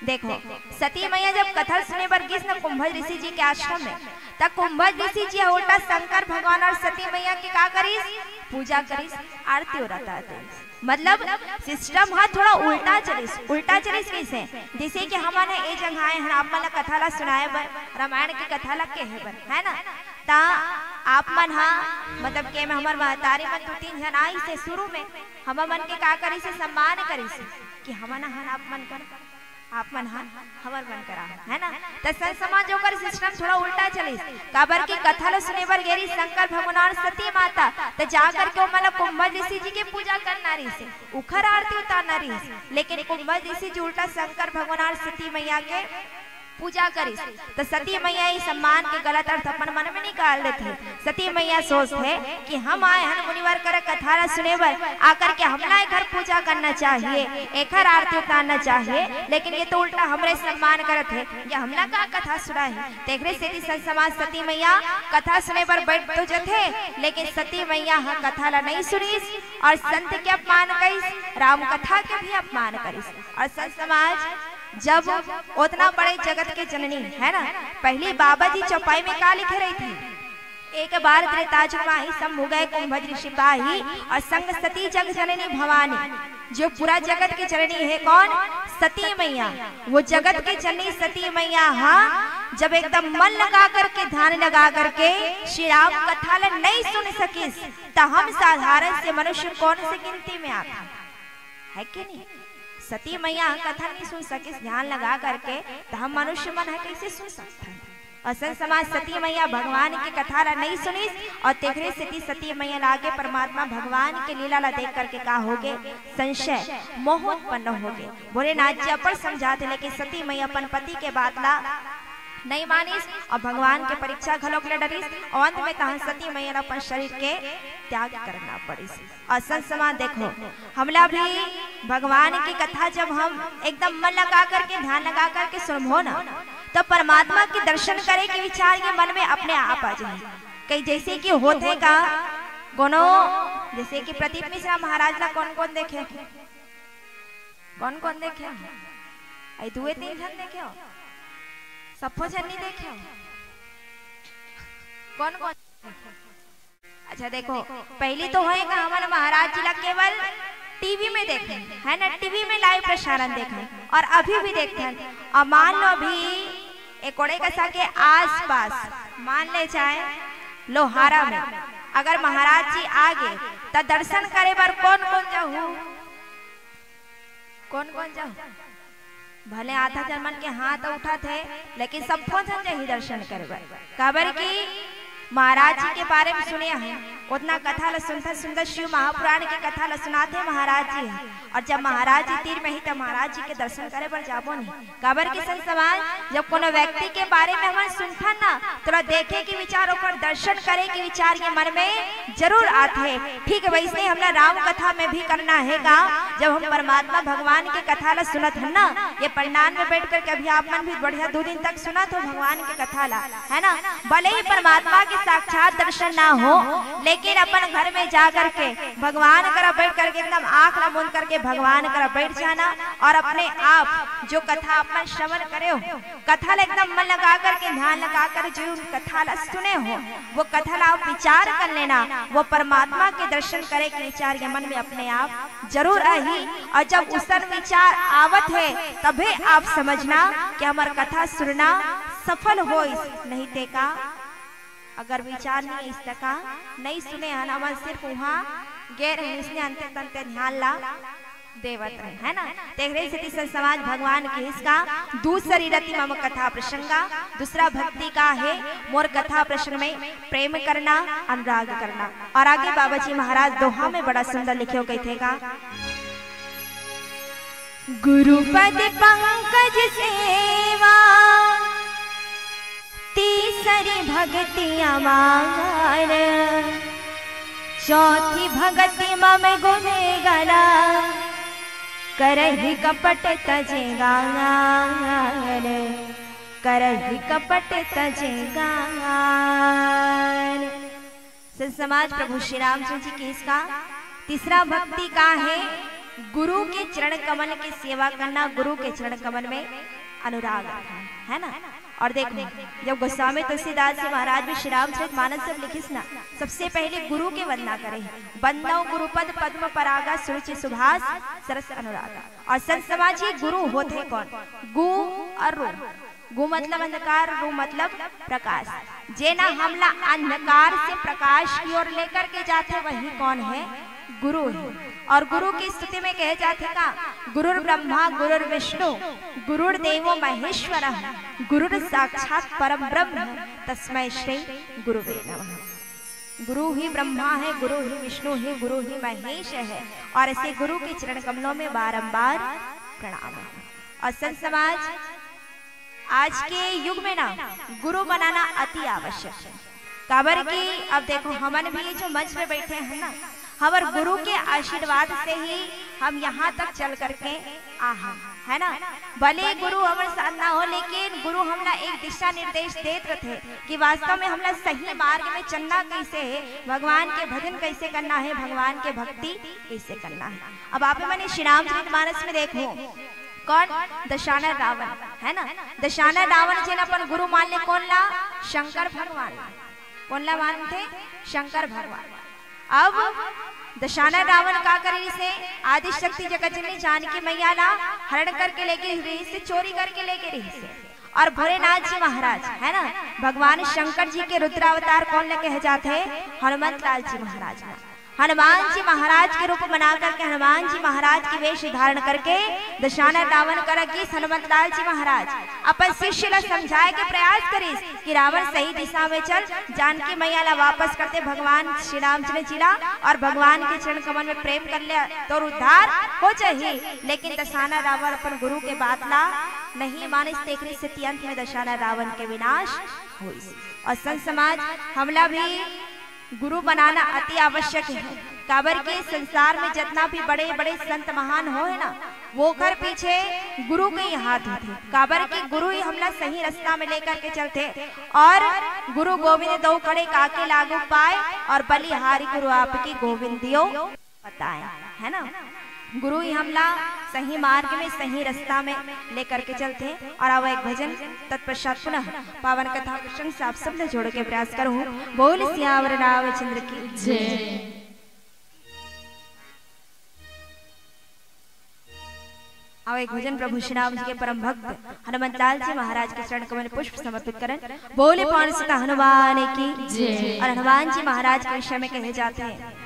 देखो, सती मैया जब कथा सुने बर गिस न कुंभज ऋषि जी के आश्रम में, त कुंभज ऋषि जी उल्टा शंकर भगवान और सती मैया के का करिस? पूजा करिस, आरती उरता करिस। मतलब सिस्टम हा थोड़ा उल्टा चलिस। उल्टा चलिस कैसे? जैसे कि हमन ए जगह आए हन आप मन ला कथा ला सुनाए बर, रामायण की कथा ला कहे बर, है ना? ता आप मन हा, मतलब के में हमर महतारी मन दो तीन झन आइस हे शुरू में, हमर मन के का करिस हे? सम्मान करिस हे कि हमन हन आप मन कर, आप मन हन हमर मन करा, है ना? त संत समाज ओकर सिस्टम थोड़ा उल्टा चलिस, काबर कि कथा ल सुने बर गे रिहिस शंकर भगवान और सती माता, त जा करके ओमन ल कुंभज ऋषि जी के पूजा करना रिहिस हे, उखर आरती उतारना रिहिस, लेकिन कुंभज ऋषि जी उल्टा शंकर भगवान और सती मैया के पूजा करिस, त सती मैया ई सम्मान के गलत अर्थ अपन मन में निकाल देथे। सती मैया सोचथे कि हम आए हन मुनिवर कर कथा ला सुने बर, आकर के हमला एखर पूजा करना चाहिए, एखर आरती उतारना चाहिए, लेकिन ये तो उल्टा हमरे सम्मान करत हे, ये हमला का कथा सुनाही। तेखरे सेती संत समाज सती मैया कथा सुने बर बैठ तो जथे, लेकिन सती मैया ह कथा ला नहीं सुनिस और संत के अपमान करिस, राम कथा के भी अपमान करिस। और संत समाज जब ओतना बड़े जगत के जननी, है ना, पहली बाबा जी चौपाई में का लिखे रहिथे? एक बार त्रेता जुग माही, शंभु गए कुंभज ऋषि पाही, और संग सती जग जननी भवानी। जो पूरा जगत के जननी है कौन? सती मैया। वो जगत के जननी सती मैया, हाँ, जब एकदम मन लगा करके, ध्यान लगा करके श्री राम कथा ला नहीं सुन सकिस, त हम साधारण से मनुष्य कौन से गिनती में आथे? है कि नहीं? सती मैया कथा नहीं सुन सकिस ध्यान लगा करके, त हम मनुष्य मन ह कैसे सुन सकथन? असन समाज सती मैया भगवान के कथा ला नहीं सुनिस, और तेखरे सेती सती मैया ला आगे परमात्मा भगवान के लीला ला देख करके का होगे? संशय, मोह उत्पन्न होगे। भोलेनाथ जी अपन समझाथे, लेकिन सती मैया अपन पति के बात ला नहीं मानिस और भगवान के परीक्षा घलोक ले डरिस, और अंत में तहन सती मैया ला अपन शरीर के त्याग करना पड़िस। और संत समाज देखो, हमला भी भगवान की कथा जब हम एकदम मन लगा करके, ध्यान लगा करके सुनबो ना, तो परमात्मा के दर्शन करे के विचार ये मन में अपने आप आ जाए। कई जैसे कि होथे का कोनो, जैसे कि प्रदीप मिश्रा महाराज ला कौन कौन देखे? कौन कौन देखे? आई दुए तीन झन देखे हो? सफो झन नहीं देखे हो? कौन कौन? अच्छा देखो, पहली तो है कि हमन महाराज जी ला केवल टीवी में देखे, है ना, टीवी में लाइव प्रसारण देखे और अभी भी देखथन। और मान लो अभी एकोड़े कसा के आसपास मान ले जाए लोहारा में अगर महाराज जी आ गे, त दर्शन करे बर कौन कौन जाहू? कौन कौन जाहू? भले आधा जन मन के हाथ उठत हे, लेकिन सब्बो झन जाही दर्शन करे बर। काबर कि महाराज जी के बारे में सुने हन, ओतना कथा ला सुनथन, सुंदर शिव महापुराण के कथा ला सुनाथे महाराज जी ह। और जब महाराज जी तीर में ही, त महाराज जी के दर्शन करे बर जाबो नहीं। काबर कि संत समाज, जब कोनो व्यक्ति के बारे में हमन सुनथन ना, तोला देखे के विचार, ओकर दर्शन करे के विचार ये मन में जरूर आथे। ठीक वैसने हमला राम कथा में भी करना हे का? जब हम परमात्मा भगवान के कथा ला सुनत हन ना, ये पंडाल में बैठ करके अभी आप मन भी बढ़िया दो दिन तक सुनत हो भगवान के कथा ला, है ना? भले ही परमात्मा के साक्षात दर्शन ना हो, लेकिन अपन घर में जा करके भगवान करा बैठ करके एकदम आंख ला मूंद करके भगवान करा बैठ जाना और अपने आप जो कथा अपन श्रवण करे हो, कथा ला एकदम मन लगा करके, ध्यान लगा कर जो उन कथा ला सुने हो, वो कथा ला आप विचार कर लेना, वो परमात्मा के दर्शन करे के विचार ये मन में अपने आप जरूर आही। और जब उसन विचार आवत हे, तभे आप समझना कि हमर कथा सुनना सफल होइस, नहीं ते का? अगर विचार नहीं आइस त का? नहीं सुने हन, हमन सिर्फ वहाँ गे रहे, इसने अंते तंते ध्यान ला देवत रहे, है ना? तेखरे सेती संत समाज भगवान के इसका दूसरी रति मम कथा प्रसंगा, दूसरा भक्ति का है मोर कथा प्रसंग में प्रेम करना, अनुराग करना। और आगे बाबा जी महाराज दोहा में बड़ा सुंदर लिखे हो, कहते का, गुरुपद पंकज सेवा, तीसरी भक्ति अमार, चौथी भक्ति मम गुण गला, करही कपट तजे गार, करही कपट तजे गार। संत समाज प्रभु श्री रामचंद्र जी के इसका तीसरा भक्ति का है गुरु के चरण कमल की सेवा करना, गुरु के चरण कमल में अनुराग रखना, है ना? और देखो, जब गोस्वामी तुलसीदास जी महाराज भी श्री रामचरित मानस जब लिखिस ना, सबसे पहले गुरु के वंदना करे, "बंदौ गुरुपद पद्म परागा सुरुचि सुभाष सरस अनुरागा।" और संत समाज ये गुरु होते कौन? गु और रु। गु मतलब अंधकार, रु मतलब प्रकाश। जेना हमला अंधकार से प्रकाश की ओर लेकर के जाथे, वही कौन है? गुरु हे। और गुरु के स्तुति में कहे जाथे का, गुरुर ब्रह्मा गुरुर विष्णु गुरुर देवो महेश्वर, गुरुर साक्षात परम ब्रह्म, तस्मै श्री गुरुवे नमः। गुरु ही ब्रह्मा है, गुरु ही विष्णु है, गुरु ही महेश है। और ऐसे गुरु के चरण कमलों में बारंबार प्रणाम है। और संत समाज, आज के युग में ना गुरु बनाना अति आवश्यक है। काबर कि अब देखो, हमन भी जो मंच में बैठे हैं ना, हमर गुरु के आशीर्वाद से ही हम यहाँ तक चल करके आ हैं, है ना। भले गुरु हमर साथ ना हो, लेकिन गुरु हमला एक दिशा निर्देश देत रथे कि वास्तव में हमला सही मार्ग में चलना कैसे है, भगवान के भजन कैसे करना है, भगवान के भक्ति कैसे करना है। अब आप मन श्री रामचरित मानस में देखो, कौन? दशानन रावण, है ना। दशानन रावण जेन अपन गुरु मान ले, कौन ला? शंकर भगवान ला। कौन ला मानथे? शंकर भगवान। अब दशानन रावण का करे रिहिसे? आदि शक्ति जगत जननी जानकी मैया ला हरण करके लेगे रिहिसे, चोरी करके लेगे रिहिसे। और भोलेनाथ जी महाराज, है ना, भगवान शंकर जी के रुद्रावतार कौन ला कहे जाथे? हनुमंत लाल जी महाराज ला। हनुमान जी महाराज के रूप बना करके, हनुमान जी महाराज के वेश धारण करके दशानन रावण करा गिस। हनुमंत लाल जी महाराज अपन शिष्य ला समझाए के प्रयास करिस कि रावण सही दिशा में चल, जानकी मैया ला वापस करते भगवान श्री रामचंद्र जी ला, और भगवान के चरण कमल में प्रेम कर ले, तोर उद्धार हो जाही। लेकिन दशानन रावण अपन गुरु के बात ला नहीं मानिस, तेकरे सेती अंत में दशानन रावण के विनाश होइस। और संत समाज, हमला भी गुरु बनाना अति आवश्यक है। काबर के संसार में जितना भी बड़े-बड़े संत महान होय ना, वोकर पीछे गुरु के ही हाथ होथे। काबर के गुरु ही हमला सही रास्ता में लेकर के चलथे। और गुरु गोविंद दो खड़े काके लागू पाए, और बलिहारी गुरु आपकी गोविंद दियो बताए, है ना। गुरु ही हमला सही मार्ग में, सही रास्ता में लेकर के चलथे। और आवा एक भजन, तत्पश्चात पुनः पावन कथा प्रसंग से आप सब ले जोड़ के प्रयास करूँ। बोल सियावर रामचंद्र की जय। आवा एक भजन प्रभु श्री राम जी के परम भक्त हनुमंत लाल जी महाराज के चरण कमल पुष्प समर्पित करन। बोले पवन सुत हनुमान की जय। और हनुमान जी महाराज के विषय में कहे जाथे हैं,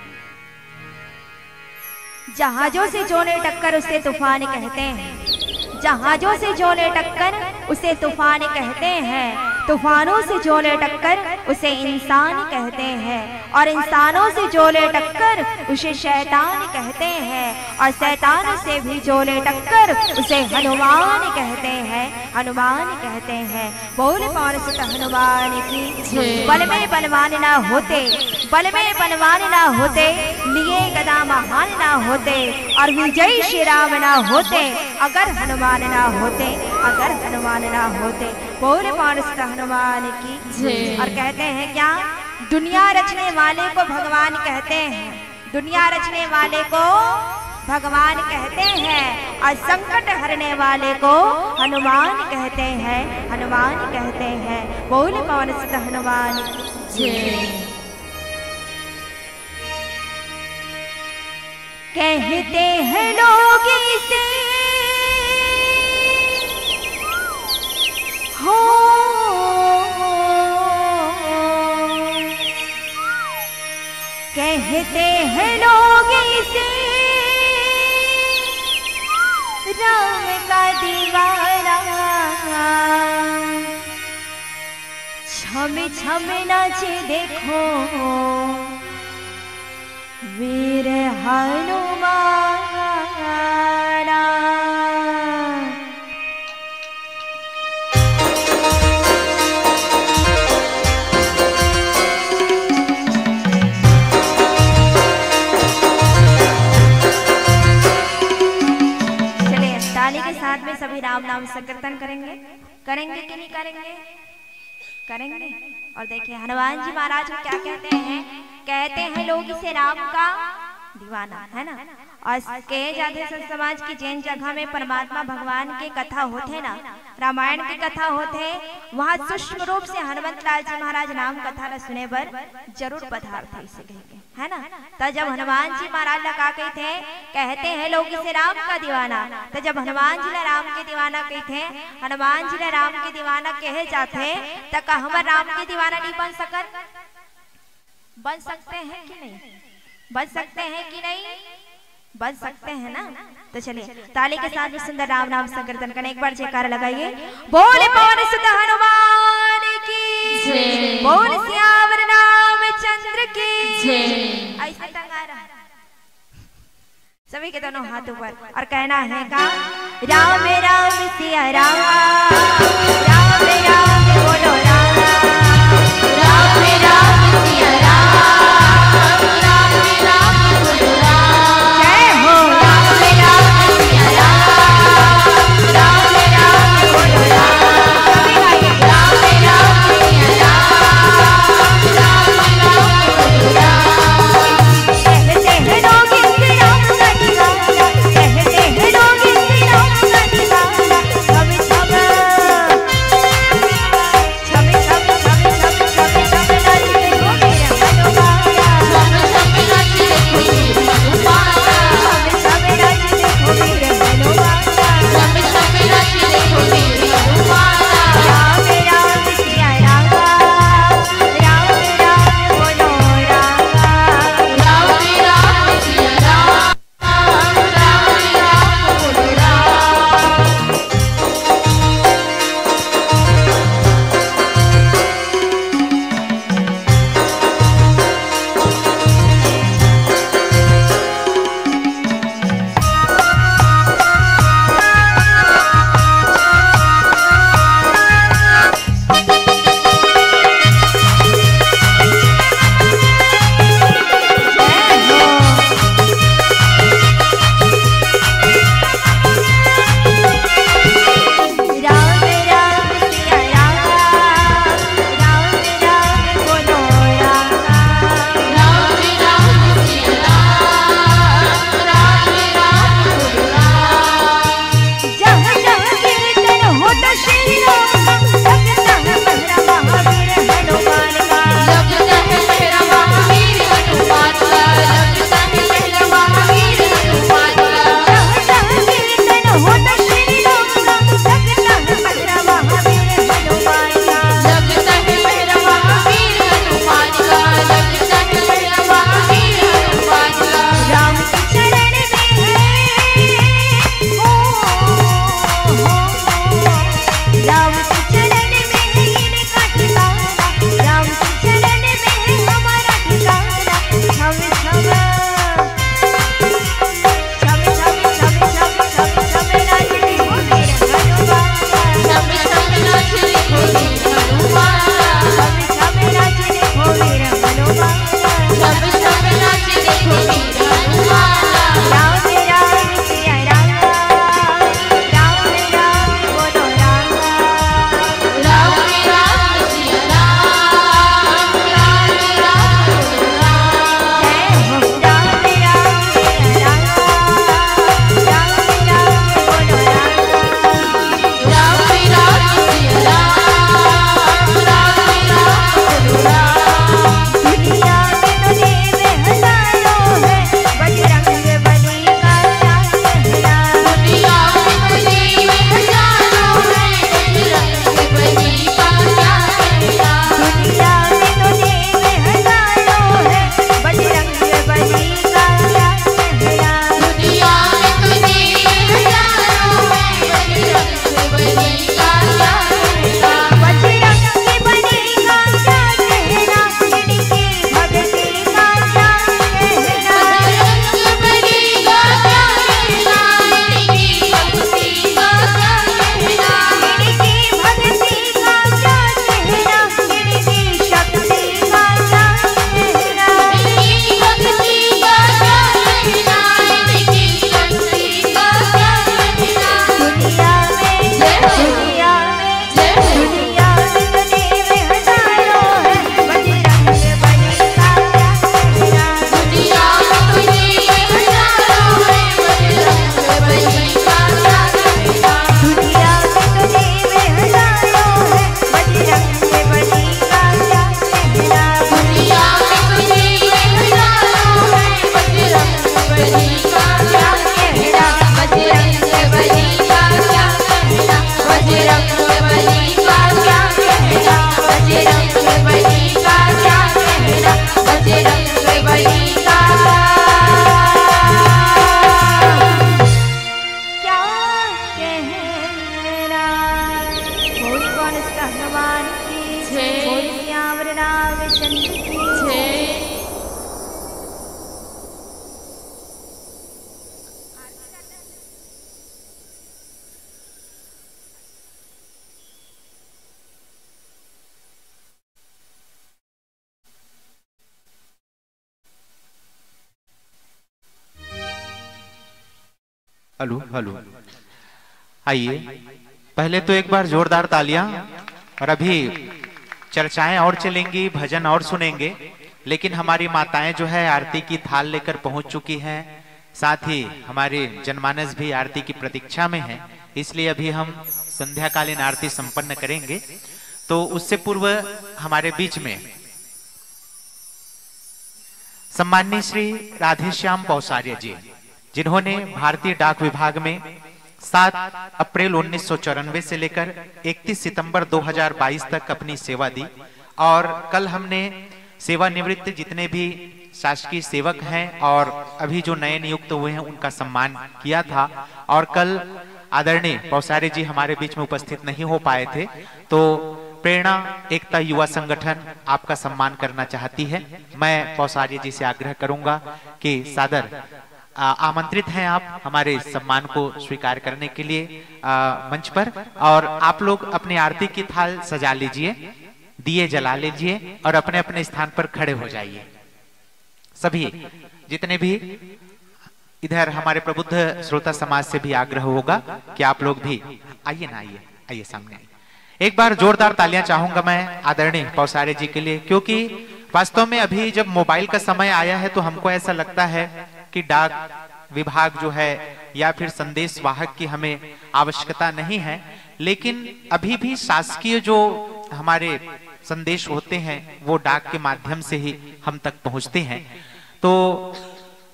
जहाजों से जो ले टक्कर उसे तूफान कहते हैं, जहाजों से जो ले टक्कर उसे तूफान कहते हैं, तूफानों से जो ले टक्कर उसे इंसान कहते हैं, और इंसानों से जो ले टक्कर उसे शैतान कहते हैं, और शैतान से भी जो ले टक्कर उसे हनुमान कहते हैं, हनुमान कहते हैं। बोल पवन सुत हनुमान की जय। बल में बलवान ना होते, बल में बलवान ना होते, लिए गदा महान ना होते, और विजय श्री राम ना होते, अगर हनुमान ना होते, अगर हनुमान ना होते। बोल पवन सुत हनुमान की जय। और कहते हैं क्या, दुनिया रचने वाले को भगवान कहते हैं, दुनिया रचने वाले को भगवान कहते हैं, और संकट हरने वाले को हनुमान कहते हैं, हनुमान कहते हैं। बोल पवन सुत हनुमान की जय। कहते हैं लोग इसे हो, कहते हैं लोग इसे राम का दीवाना। छम छम नाचे देखो वीर हनुमाना। चलिए, ताली के साथ में सभी राम नाम संकीर्तन करेंगे। करेंगे कि नहीं करेंगे? करेंगे। और देखिए, हनुमान जी महाराज को क्या कहते हैं? कहते हैं लोग इसे राम का दीवाना, है ना। और कहे जाथे संत समाज की, जेन जगह में परमात्मा भगवान के कथा होथे ना, रामायण की कथा होथे, वहाँ सूक्ष्म रूप से हनुमंत लाल जी महाराज राम कथा ला सुने बर जरूर पधारथे, इसे कहेंगे। है ना? त जब हनुमान जी महाराज ला का कहिथे, कहते हैं लोग इसे राम का दीवाना, त जब हनुमान जी ला राम के दीवाना कहिथे, हनुमान जी ला राम के दीवाना कहे जाथे, त का हमर राम के दीवाना नहीं बन सकत? बन सकते हैं कि नहीं? बज सकते हैं कि नहीं? बज सकते हैं ना? तो चलिए, ताली के साथ में सुंदर राम नाम संकीर्तन करने, एक बार जयकारा लगाइए। बोले पवन सुत हनुमान की, जय। बोल सियावर रामचंद्र की। जय। ऐसे टंगा रहा। सभी के दोनों हाथ ऊपर और कहना है का, राम राम सिया राम, राम राम बोलो राम, राम राम सिया राम, राम राम बोलो राम। जय हो। राम राम सिया राम, राम राम बोलो राम। सभी गाइए। राम राम सिया राम, राम राम बोलो राम। Hello, hello. आइए, पहले तो एक बार जोरदार तालियां। और अभी चर्चाएं और चलेंगी, भजन और सुनेंगे, लेकिन हमारी माताएं जो है आरती की थाल लेकर पहुंच चुकी हैं। साथ ही हमारे जनमानस भी आरती की प्रतीक्षा में है, इसलिए अभी हम संध्याकालीन आरती संपन्न करेंगे। तो उससे पूर्व हमारे बीच में सम्माननीय श्री राधेश्याम पौसार्य जी, जिन्होंने भारतीय डाक विभाग में सात अप्रैल उन्नीस सौ चौरानवे से लेकर इकतीस सितंबर दो हज़ार बाईस तक अपनी सेवा दी, और कल हमने सेवानिवृत्त जितने भी शासकीय सेवक हैं और अभी जो नए नियुक्त हुए हैं, उनका सम्मान किया था। और कल आदरणीय पौसार्य जी हमारे बीच में उपस्थित नहीं हो पाए थे, तो प्रेरणा एकता युवा संगठन आपका सम्मान करना चाहती है। मैं पौसार्य जी से आग्रह करूंगा कि सादर, आ, आमंत्रित हैं आप हमारे सम्मान को स्वीकार करने के लिए, आ, मंच पर। और आप लोग अपनी आरती की थाल सजा लीजिए, दिए जला लीजिए और अपने अपने स्थान पर खड़े हो जाइए। सभी जितने भी इधर हमारे प्रबुद्ध श्रोता समाज से भी आग्रह होगा कि आप लोग भी आइए ना, आइए, आइए सामने आइए। एक बार जोरदार तालियां चाहूंगा मैं आदरणीय पौसारे जी के लिए, क्योंकि वास्तव में अभी जब मोबाइल का समय आया है तो हमको ऐसा लगता है कि डाक विभाग जो है या फिर संदेश वाहक की हमें आवश्यकता नहीं है, लेकिन अभी भी शासकीय जो हमारे संदेश होते हैं वो डाक के माध्यम से ही हम तक पहुंचते हैं। तो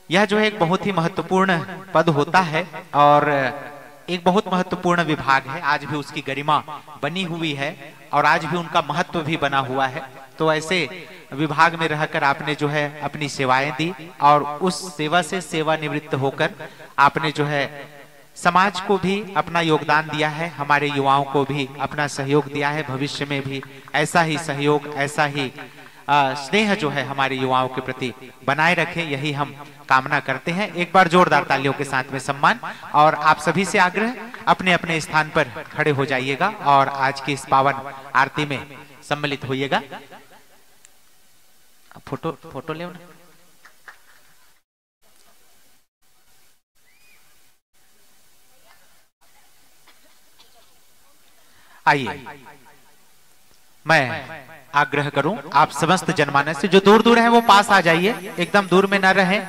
यह जो है एक बहुत ही महत्वपूर्ण पद होता है और एक बहुत महत्वपूर्ण विभाग है, आज भी उसकी गरिमा बनी हुई है और आज भी उनका महत्व भी बना हुआ है। तो ऐसे विभाग में रहकर आपने जो है अपनी सेवाएं दी और उस सेवा से सेवानिवृत्त होकर आपने जो है समाज को भी अपना योगदान दिया है, हमारे युवाओं को भी अपना सहयोग दिया है। भविष्य में भी ऐसा ही सहयोग, ऐसा ही, अ, स्नेह जो है हमारे युवाओं के प्रति बनाए रखें, यही हम कामना करते हैं। एक बार जोरदार तालियों के साथ में सम्मान। और आप सभी से आग्रह, अपने अपने स्थान पर खड़े हो जाइएगा और आज की इस पावन आरती में सम्मिलित होइएगा। फोटो, फोटो ले ना। आइए, मैं आग्रह करूं आप समस्त जनमानस से, जो दूर दूर है वो पास आ जाइए, एकदम दूर में ना रहें।